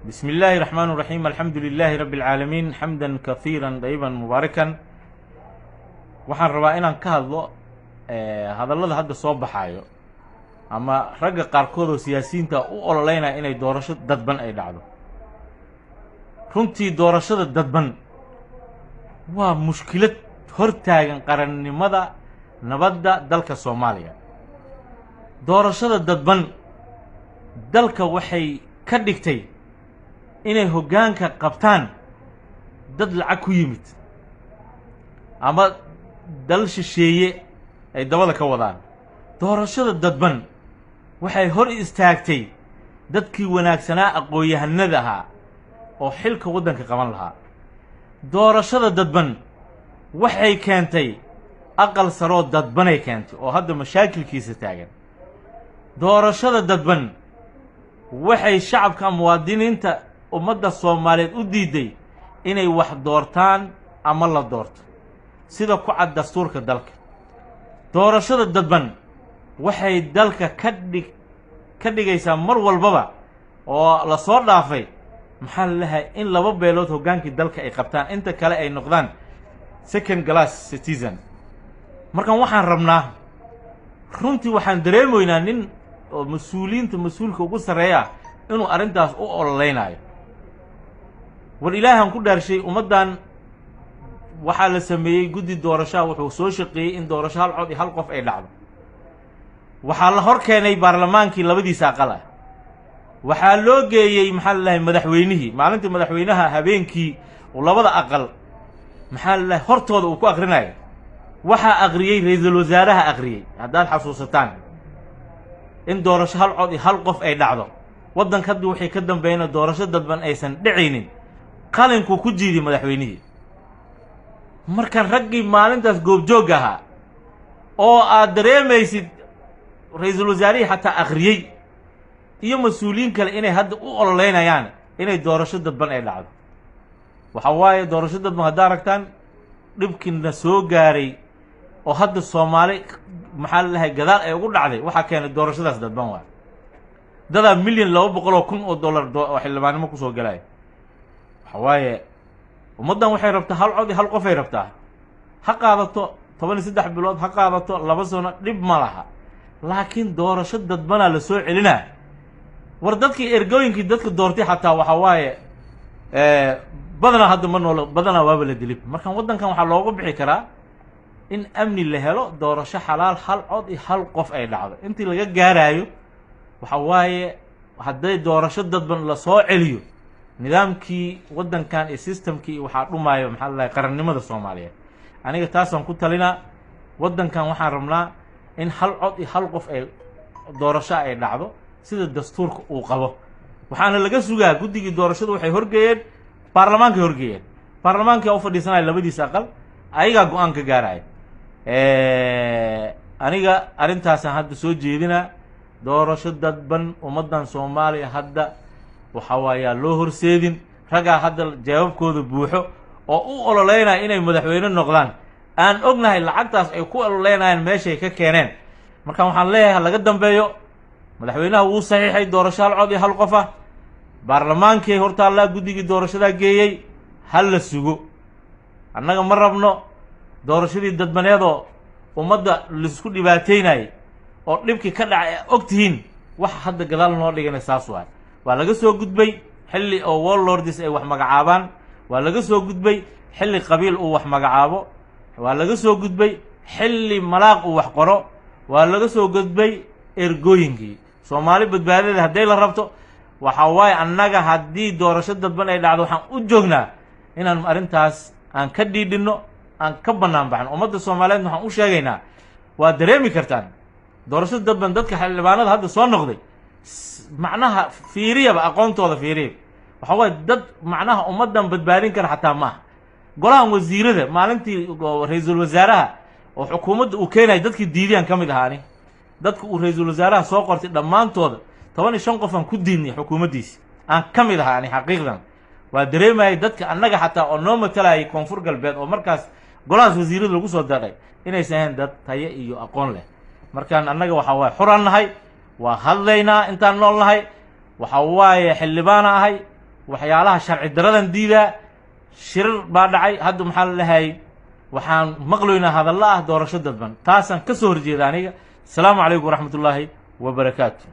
بسم الله الرحمن الرحيم، الحمد لله رب العالمين، حمدا كثيرا طيبا مباركا. Waxaan rabaa inaan ka hadlo hadallada hadda soo baxaayo ama ragga qaarkood oo siyaasiyiinta u ololeynaya inay doorasho dadban ay dhacdo. Runtii doorashada dadban waa mushkilad hortaagan qarannimada, nabadda dalka Soomaaliya. Doorashada dadban dalka waxay ka dhigtay inay hoggaanka qabtaan dad lacag ku yimid ama dal shisheeye ay dabada ka wadaan. Doorashada dadban waxay hor istaagtay dadkii wanaagsanaa, aqoon-yahanada ahaa oo xilka waddanka qaban lahaa. Doorashada dadban waxay keentay aqal saroo dadbanay keentay oo hadda mashaakilkiisa taagan. Doorashada dadban waxay shacabka, muwaadiniinta ummadda Soomaaliyeed u diiday inay wax doortaan ama la doorto sida ku cad dastuurka dalka. Doorashada dadban waxay dalka ka dhigaysaa mar walbaba oo lasoo dhaafay, maxaa la lahay, in laba beelood hoggaankii dalka ay qabtaan, inta kale ay noqdaan second class citizen. Markan waxaan rabnaa, runtii waxaan dareemaynaa nin oo mas-uuliyiinta mas-uulka ugu sarreeya inuu arrintaas u ololeynaayo. War Ilaahan ku dhaarshay, ummaddan waxaa la sameeyey guddi doorashaha, wuxuu soo shaqeeyey in doorasho hal cod iyo hal qof ay dhacdo. Waxaa la hor keenay baarlamaankii labadiisa aqal ah. Waxaa loo geeyey, maxaa la lahay, madaxweynihii. Maalintii madaxweynaha habeenkii uu labada aqal, maxaa la lahay, hortooda uu ku aqrinayo, waxaa aqriyey ra-iisul wasaaraha aqriyey, haddaad xasuusataan, in doorasho hal cod iyo hal qof ay dhacdo waddanka. Haddii waxay ka dambeeyna doorasho dadban aysan dhicaynin, qalinkuu ku jiiday madaxweynihii. Marka raggii maalintaas goobjoog ahaa oo aad dareemaysid ra-iisul wasaarihii xataa akhriyey iyo mas-uuliyiin kale inay hadda u ololeynayaan inay doorasho dadban ay dhacdo, waxa waaye doorasho dadban haddaa aragtaan dhibkiina soo gaaray oo hadda Soomaali, maxaa la dhahay, gadaal ay ugu dhacday, waxaa keenay doorashadaas dadban. Waay dadaa 1,200,000 oo dollar oo xildhibaannimo kusoo galaya. Waxa waaye ummaddan waxay rabtaa hal cod iyo hal qofay rabtaa. Ha qaadato 13 bilood, ha qaadato 2 sano, dhib ma laha, laakiin doorasho dadbanaa la soo celinaa. War dadkii ergooyinkii dadka doortay xataa waxa waaye badanaa hadda ma noolo, badanaa waaba la dilib. Marka waddankan waxaa looga bixi karaa in amni la helo, doorasho xalaal, hal cod iyo hal qof ay dhacdo. Intii laga gaaraayo, waxa waaye hadday doorasho dadban lasoo celiyo, nidaamkii waddankan iyo systemkii waxaa dhumaayo, maxaa la dhahay, qarannimada Soomaaliyeed. Aniga taasaan ku talinaa. Waddankan waxaan rabnaa in hal cod iyo hal qof ay doorasho ay dhacdo sida dastuurka uu qabo. Waxaana laga sugaa guddigii doorashadu waxay horgeeyeen baarlamaankay horgeeyeen, baarlamaankaa u fadhiisanaya labadiisa aqal, ayagaa go-aan ka gaaraya. Aniga arrintaasaan hadda soo jeedinaa. Doorasho dadban ummaddan Soomaaliya hadda waxa waayaa loo horseedin. Raggaa hadda jawaabkooda buuxo oo u ololeynaya inay madaxweyne noqdaan, aan ognahay lacagtaas ay ku ololeynayaan meeshay ka keeneen. Marka waxaan leeyahay ha laga dambeeyo. Madaxweynaha wuu saxiixay doorasho hal cod iyo hal qof ah, baarlamaankii hortaallaa, guddigii doorashadaa geeyey, ha la sugo. Annaga ma rabno doorashadii dadbaneedoo ummadda laisku dhibaateynayay oo dhibkii ka dhacay og tihiin. Waxa hadda gadaal noo dhigana saas waay. Waa laga soo gudbay xilli oo warlords ay wax magacaabaan, waa laga soo gudbay xilli qabiil uu wax magacaabo, waa laga soo gudbay xilli malaaq uu wax qoro, waa laga soo gudbay ergooyinkii. Soomaali badbaadada hadday la rabto, waxa waaye annaga haddii doorasho dadban ay dhacdo, waxaan u joognaa inaan arrintaas aan ka dhiidhinno, aan ka bannaan baxno. Ummadda Soomaaliyeed waxaan u sheegaynaa, waa dareemi kartaan doorasho dadban dadka xildhibaanada hadda soo noqday, macnaha fiiriyaba, aqoontooda fiiriya. Waxa waaye dad macnaha ummaddan badbaadin kara xataa maaha. Golahan wasiirada maalintii ra-iisul wasaaraha oo xukuumadda uu keenaya, dadkii diidiyaan ka mid ahaani. Dadka uu ra-iisul wasaaraha soo qortay dhammaantooda 15 qof aan ku diidnay xukuumaddiisi aan ka mid ahaa ani. Xaqiiqdan waa dareemayay dadka annaga xataa oo noo matalayay Koonfur Galbeed oo markaas golahaas wasiirada lagu soo daray inaysan ahayn dad tayo iyo aqoon leh. Markaan annaga waxa waaye xuraan nahay, waa hadlaynaa intaan nool nahay. Waxa waaye xildhibaana ahay. Waxyaalaha sharci daradan diidaa. Shirar baa dhacay hadda, maxaa la dhahay, waxaan maqloynaa hadallo ah doorasho dadban. Taasaan ka soo horjeeda aniga. Asalaamu calaykum waraxmatullaahi wabarakaatu.